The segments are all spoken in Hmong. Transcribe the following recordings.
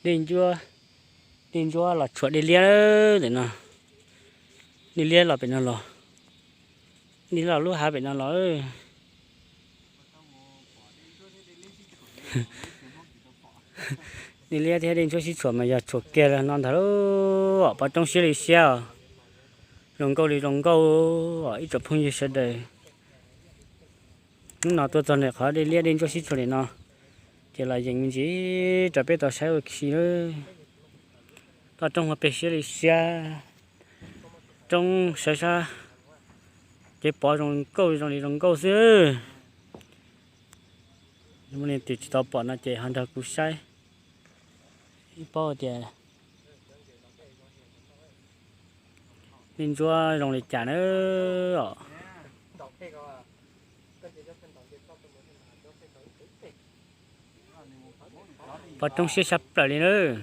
Dej ntsuab, dej ntsuab los tshuam dej liab ntawm no. Dej liab los pem no los, dej liab los lub hav pem no los. Dej liab thiab dej ntsuab sib tshuam mas yog tshuam kiag no ntag lauj. Pov roob siab li siab os. Zoo nkauj li zoo nkauj os ib tsoom phooj ywg sawv daws. Hnub no tuaj txog ntawm qhov dej liab dej ntsuab sib tshuam li no, ces los yees me ntsis rau peb tau saib ua ke nawb. Toj roob ua pem siab li siab, roob sawv sab, ces pov zoo nkauj zoo li zoo nkauj xwb. Muaj leej twg tsis tau pom no ces ho nrog kuv saib, ib paub tias dej ntsuab zoo li cas nawb os. Pov roob siab tshaj plaws li nawb.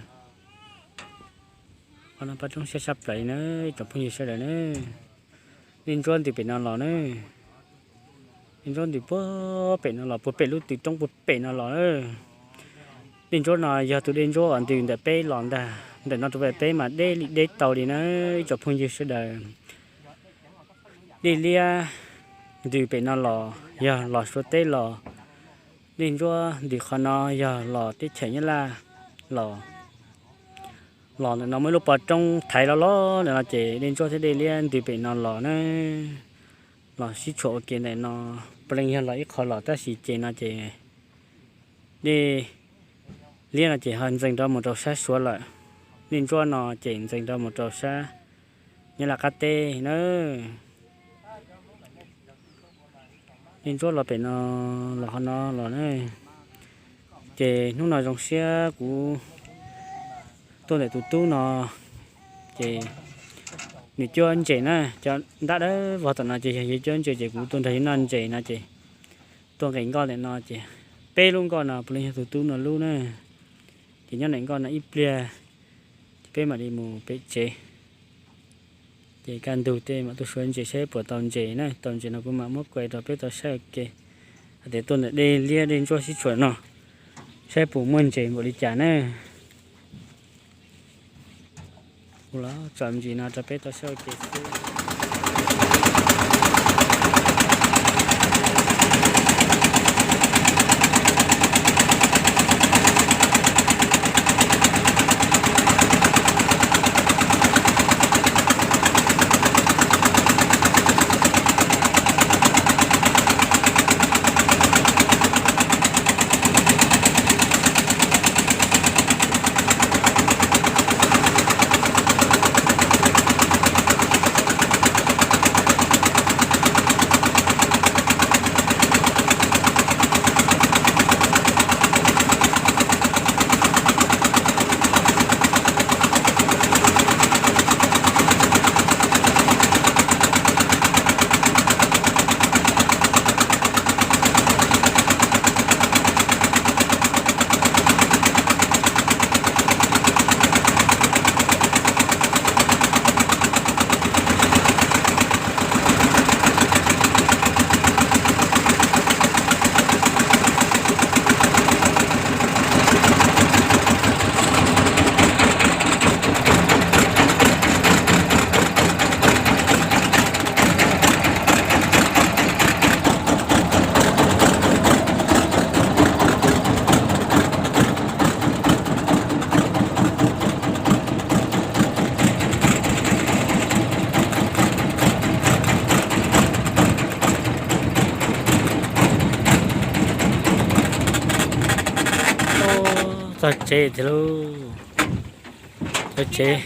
Pov roob siab tshaj plaws li nawb ib tsoom phooj ywg sawv daws nawb. Dej ntsuab ntws pem no los nawb. Dej ntsuab ntws puag pem no los, puag pem lub tw roob puag pem no los nawb. Dej ntsuab no yog tus dej ntsuab uas ntws ntawm peb los ntag, ntawm no rau pem peb mas deb li deb tau li na ib tsoom phooj ywg sawv daws. Dej liab ntws pem no los yog los Suav teb los, dej ntsuab ntws qhov no yog los teb chaws Nyab Laj los. Los ntawm no muaj ib lub pov roob thaiv loj loj ntawm no ces dej ntsuab thiab dej liab ntws pem no los na. Los sib tshuam ua ke ntawm no, puav leej yog los ib qho los tab sis ces no ces dej liab no ces ho ntxees rov mus rau sab Suav lawm. Dej ntsuab no ces ntxees rov mus rau sab Nyab Laj qab teb na. Dej ntsuab los pem no, los qhov no los na. Ces hnub no zoo siab kuv tuaj ntawm tus tub no, ces nws cuab ntses na, cov ntab dawb vog tom no ces yog yawg cuab ntses ces kuv tuaj nrog yawg noj ntses no ces tuaj nqes nkoj ntawm no ces peb lub nkoj no puav leej yog tus tub no lub na. Ces nyob nqes nkoj no ib pliag ces peb mam li mus pem tsev. Ces kaj ntug tej mam tuaj suav ntses saib puas tau ntses na, tau ntses no kuv mam muab kuaj rau peb tau saib ua ke. Hais tias tuaj ntawm dej liab dej ntsuab sib tshuam no, saib puas muaj ntses npaum li cas na. Kuv los tso ntsis no rau peb tau saib ua ke xwb. Txog tsev tiag lauj. Cov tsev,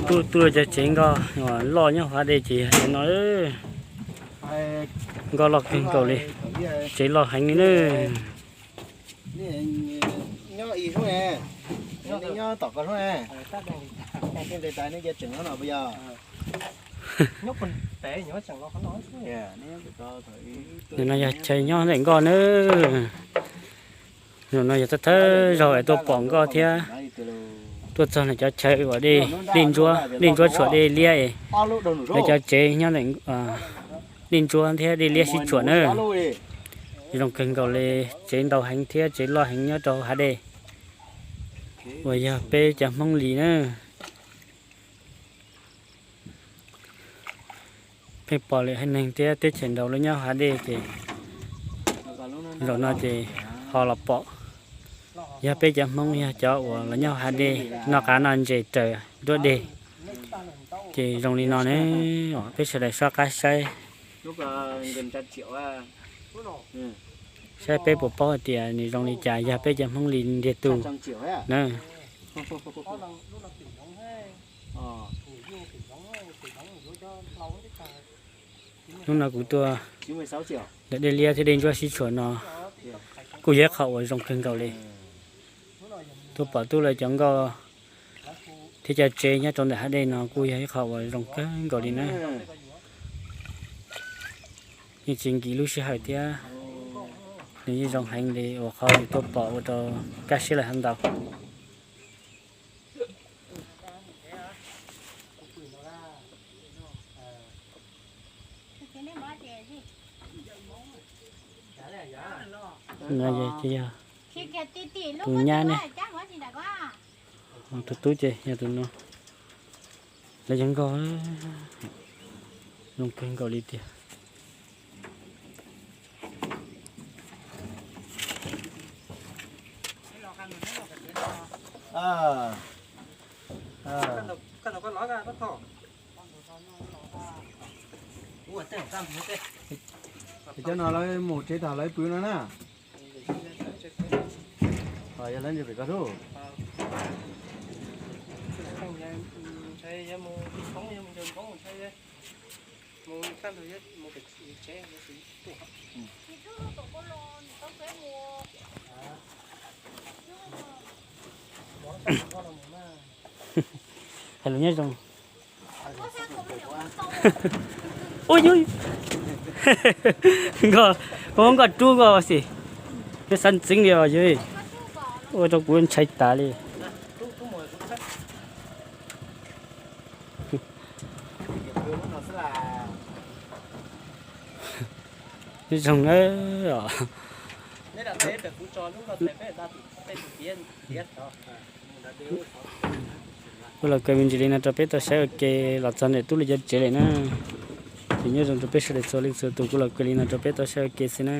tuaj tuaj cov tsev nkoj loj nyob hav dej ces yog no. Nkoj loj kawg nkaus li, tsev loj heev li na. Nim no yog chaw nyob ntawm nkoj na. Nim no yog thawj thawj zaug es tuaj pom nkoj thiab. Tuaj txog ntawm cov chaw uas dej, dej ntsuab, dej ntsuab tshuam dej liab es, lawv cov tsev nyob ntawm dej ntsuab thiab dej liab sib tshuam na. Zoo kawg nkaus li, tsev ntau heev thiab tsev loj heev nyob rau hav dej. uas yog peb cov Hmoob Lis na. Pheej pom lwm haiv neeg thiab teb chaws nraud lawv nyob hav dej ces zaum no ces ho los pom yog peb cov Hmoob yog cov uas los nyob hav dej noj qab noj ntses raws nruab dej. Ces zoo li no ne, peb sawv daws soj qab saib, saib peb puas paub hais tias nws zoo li cas yog peb cov Hmoob Lis ntiag tug na. Hnub no kuv tuaj ntawm dej liab thiab dej ntsuab sib tshuam no kuj yog ib qho uas zoo kawg nkaus li. Tuaj pom tub lawv cov nkoj thiab cov tsev nyob rau ntawm hav dej no kuj yog ib qho uas zoo kawg nkaus li na. Yeej tsis nkim lub sij hawm thiab, nws yeej zoo heev li uas qhov yus tuaj pom ua rau kaj siab lawm hab ntau. No ces yog tus nyab ne, tus tub ces yog tus no. Lawv cov nkoj zoo kawg nkaus li tiag. Cov no lawv mus tsev tag lawv pw no na. Yog lawv ntsia pem ko lub. Hais lus nyob zoo. Ua yus nkoj, ua nkoj rub nkoj xim, peb xav ntxeev li os yog, ua rau kuv ntshai tas li. Nyob zoo os. Kuv los kaw me ntsis li no rau peb tau saib ua ke los txog ntawm tub lawv cov tsev lawm na. Ces nyob zoo rau peb sawv daws txhua leej txhua tus, kuv los kaw li no rau peb tau saib ua ke xwb na.